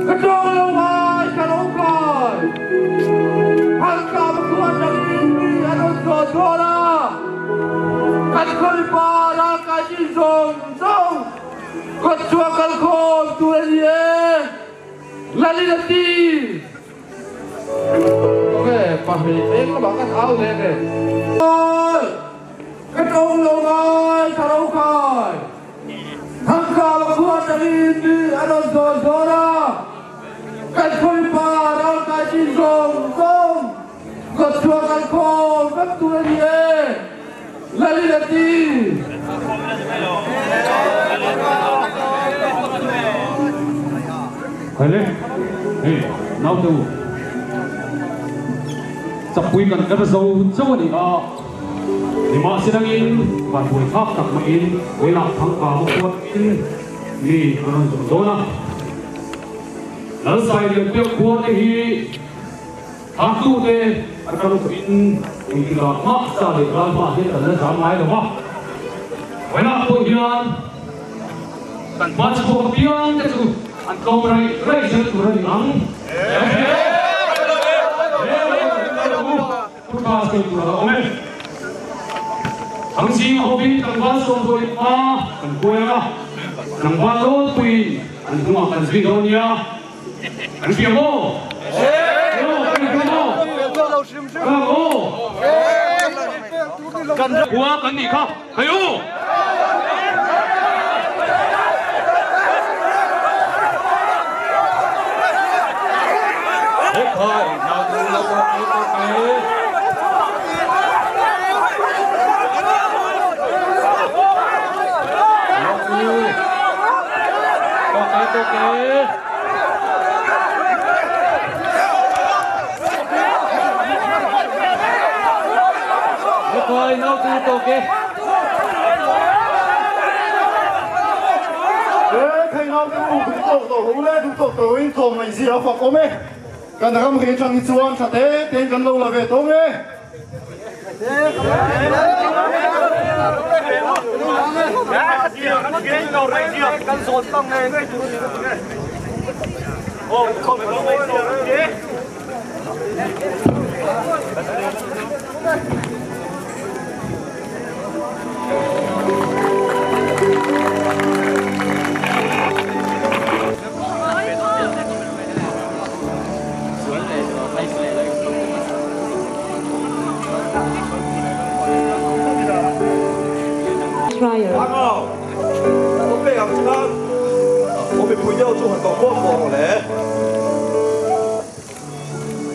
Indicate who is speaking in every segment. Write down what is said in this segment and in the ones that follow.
Speaker 1: Ka tawng lo ngai ka lo kai. Halkam khua atangin mi an rawn zawh dawn a, kan khawlipa ralkai chin zawng zawng kawtchhuah kalkhawm tur a ni e, Lalin a ti. Tunge pahnih eng lamah kan au leh nge? Ka tawng lo ngai ka ro khai. Thangkam a khua atangin mi a rawn zawn zawn a, kan khawipa ralkai chin zawng zawng kawtchhuah kan khawm vek tur a ni e, Lalin a ti.
Speaker 2: Khaile, hei naute u, chakpui kan er zo chauh a ni a. Nimahselangin van buai thlak tak maiin Vawilah thangka maw kuatin mi an rawn zawh dawn a. Lalsai lian piak khua te hi thlaktute atang tawhin engtikah mah sa leh ral hmaah hian kan la zam ngai lo va. Vawilah pawh hian kan hma chhuak apiang te chu an tlawm raih raih zel tur a ni ang. Thu tha sawi tur a la awm e. Thangzing a hawpin tlangval sawmdawi hma kan kuai ang a, tlangval lawlpuiin an hnungah kan zui dawn nia. Kan hria maw? Aw, kan hria maw? Ka aw. Khua kan nih kha, hei u!
Speaker 3: Kan ram ri atang hi chuan tha te tein kan lo la ve tawng e.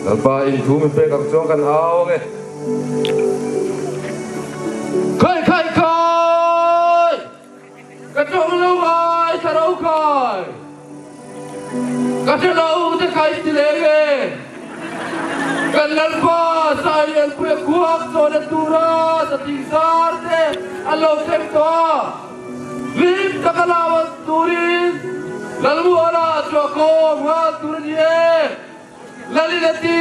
Speaker 1: Lalpa in thu min pek ang chuan kan au ang e. Khai khai khai! Ka tawng lo ngai ka ro khai. Ka hre lo te khai ti leng e. Kan Lalpa Sailianpuia khuak chawna tura sating zar te an lo thleng tawh a. Hlim taka lau an turin Lalmuana chhuahkhawm nghal tur a ni e. Lalin a ti.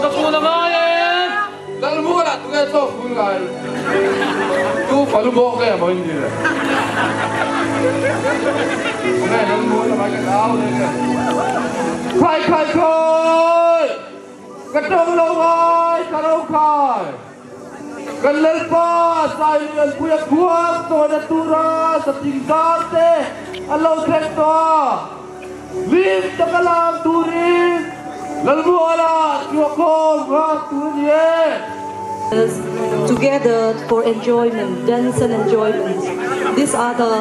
Speaker 2: Ka fun a ngai e.
Speaker 1: Lalmuana tunge chaw fun ngai? Tu falu bawk nge maw in ni le? Tunge Lalmuana mai kan au le nge? Khai khai khai! Ka tawng lo ngai, ka ro khai. Kan Lalpa Sailianpuia khuang tawna tura sating zar te an lo thleng tawh a. Hlim taka lam turin Lalmuala chhuahkhawm nghak tur a ni e.
Speaker 4: Together for enjoyment, dance and enjoyment. These are the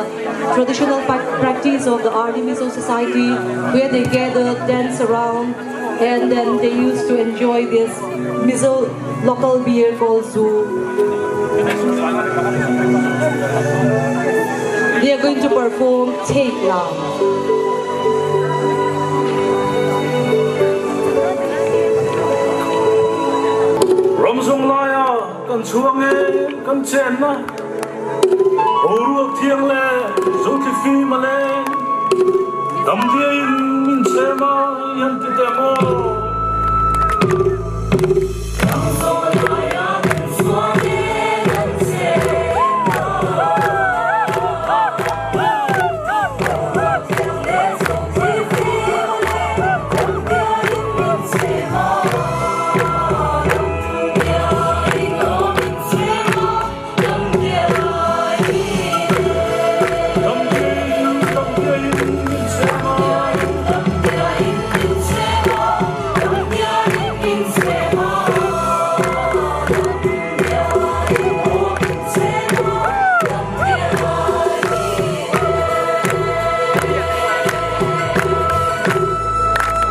Speaker 4: traditional practice of the Ardi Mizo society where they gather, dance around, and then they used to enjoy this Mizo local beer called Zu. They are going to perform Take Lam.
Speaker 5: Ram zung laia kan chhuang e kan chenna boruak thiang leh zothli fim a leng dam diaiin min chem a i han ti teh maw.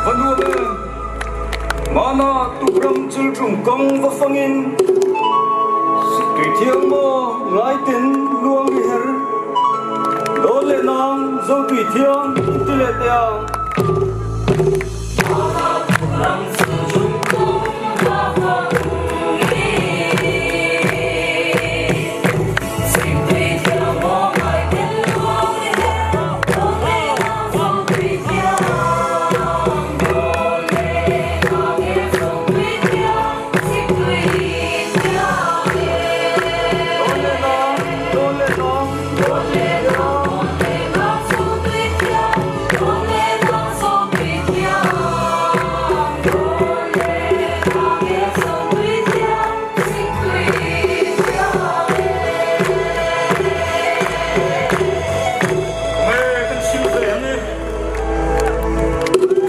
Speaker 5: Va nuam e! Mana tukram chilṭum kawng va fangin Siktui thiang maw ngai ten luang ri her Dawn leh nang Zotui thiang ti leh teh ang.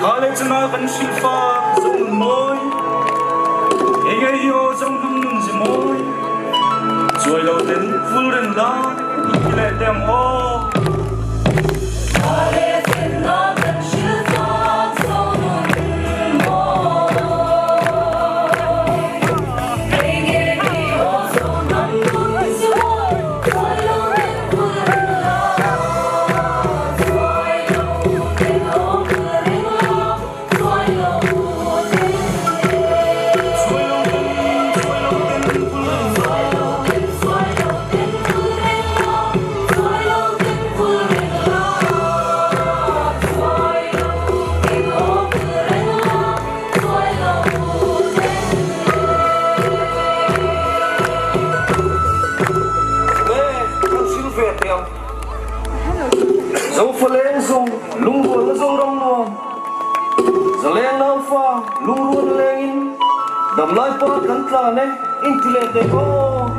Speaker 5: Kha le chana kan hrilhfa zong nun mawi Ngei hi aw zong hnam nun zi mawi Cuai lo ten vul ren la ti le tem aw. Zofaleng zong lungrual na Zoram nuam Zaleng naufa lungrual lengin damlai pa kan tlan e inti leh teh aw.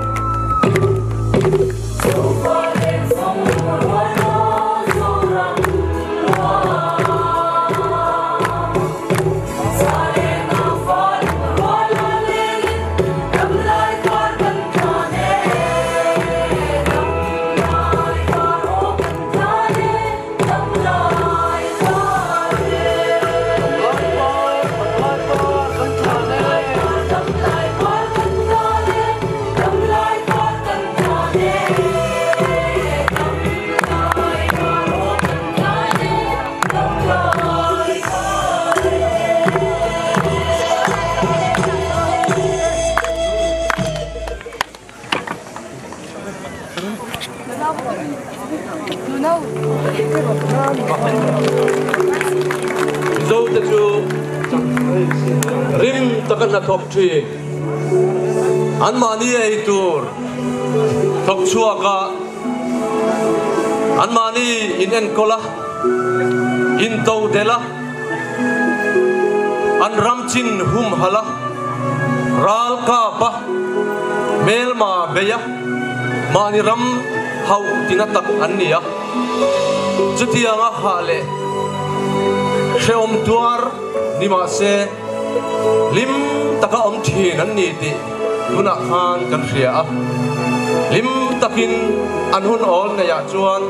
Speaker 1: Mizote chu rim taka hnathawk thin anmahni ei tur thawk chhuak a, anmahni in enkawl a, in to delh a, an ram chin humhalh a, ral kap a, hmelma bei a, mahni ram hauh tina tak an ni a. Chutianga hah leh hrehawm tuar ni mah se hlim taka awm thin an ni tih tunah khan kan hria a. Hlim takin an hun awl neihah chuan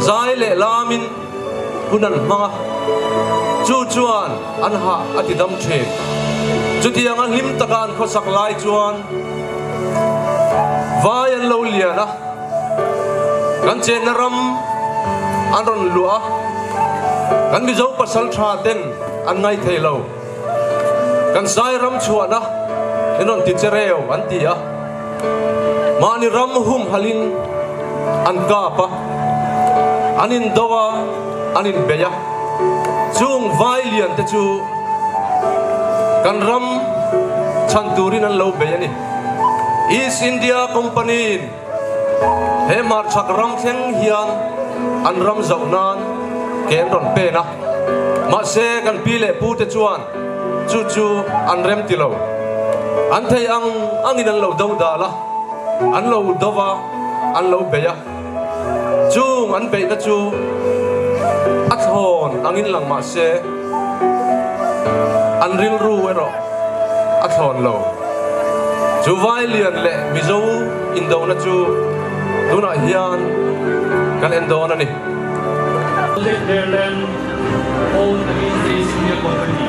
Speaker 1: zai leh lamin hun an hmang a, chu chuan an hah a ti dam thin. Chutianga hlim taka an khawsak lai chuan vai an lo lian a, kan chenna ram an rawn luah a, kan Mizo pasal tha ten an ngai thei lo. Kan zai ram chhuahna in rawn ti che reu an ti a, mahni ram humhalhin an kap a, an indo a, an inbei a. Chung vai lian te chu kan ram chhan turin an lo bei a ni. East India Company in he hmarchhak ram thleng hian an ram zauh nan ke an rawn pen a, mahse kan pi leh pu te chuan chu chu an rem ti lo. An thei ang angin an lo do dal a, an lo do va, an lo bei a.
Speaker 6: Chung an beihna chu a thlawn angin lang mah se, an rilru erawh a thlawn lo. Chu Vailian leh Mizo indona chu tunah hian kan en dawn a ni.
Speaker 7: Take their land owned against the East India Company.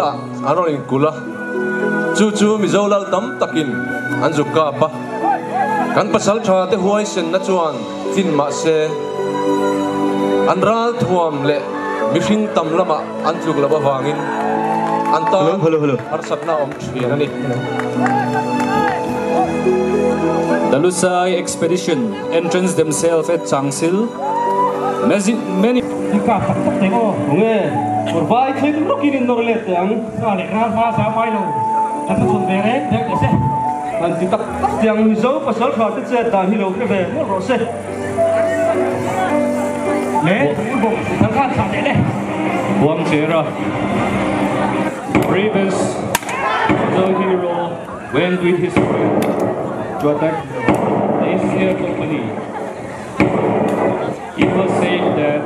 Speaker 6: Ah an rawn inkulh a, chu chu Mizo lal tam takin an zuk kap a, kan pasaltha te huaisenna chuan tlin mah se an ral thuam leh mihring tam lamah an tluk loh avangin an tan harsatna a awm thin a ni.
Speaker 7: The Lusai expedition entrenched themselves at Changsil. Many.
Speaker 2: I kap tak tak teh aw. Nge, kawr vai thil lawkin in nawr let teh ang. Ka leh ral hma zau ngai lo, kan la chhawn ve reng reng teh se. An ti tak tak teh ang, Mizo pasal tha te chet dan hi lo hre ve mawlh rawh se.
Speaker 7: Le, bawk kan khan thlah leh le. Huangchera, Previous Mizo hero went with his friend to attack the East India Company. It was said that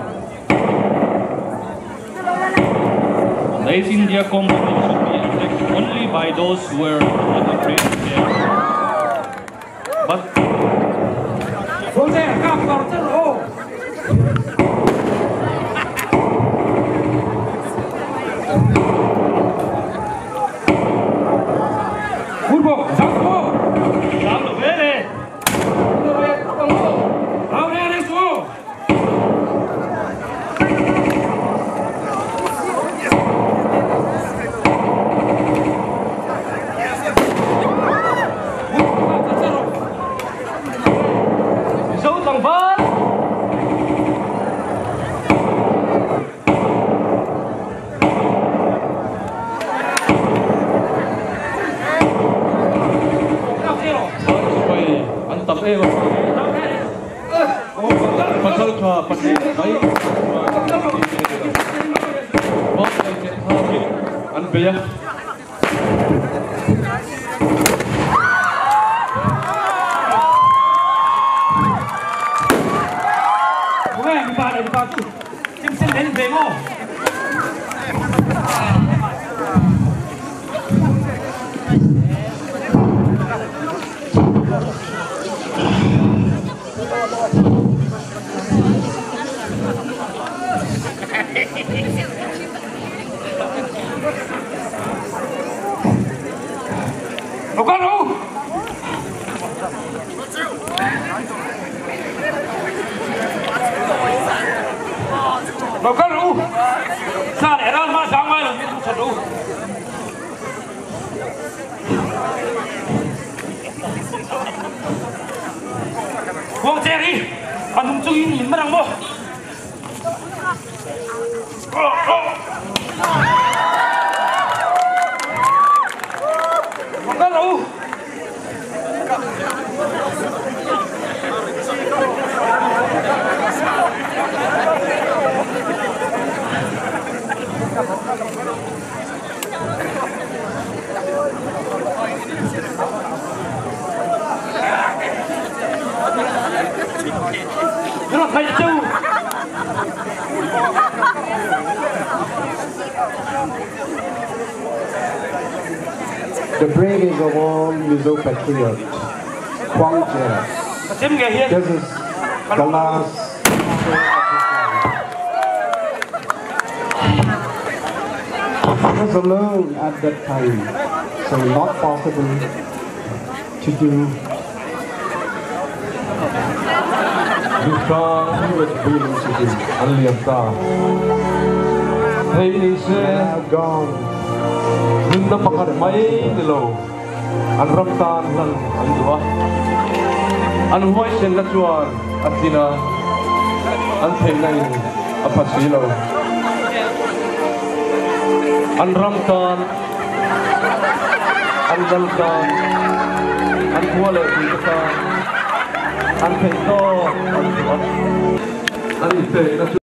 Speaker 7: the East India Company should be attacked only by those who were not afraid of death. But
Speaker 6: An tam em a. Pasal tha pahnih mai an bei a.
Speaker 8: The bravest of all Mizo patriots, Khuangchera. This is the last He was alone at that time, so not possible to do
Speaker 6: Duhhrang
Speaker 8: he was willing to do.
Speaker 6: An liam ta. Thei ni se
Speaker 8: Now gone.
Speaker 6: Nunna pakhat mai ni lo an ram tan hlan an duh a. An huaisen na chuan a tlin a, an theihna in a pha si lo. An ram tan, an lal tan, an khua leh tuite tan an theih tawk an duh a. An inpekna chu.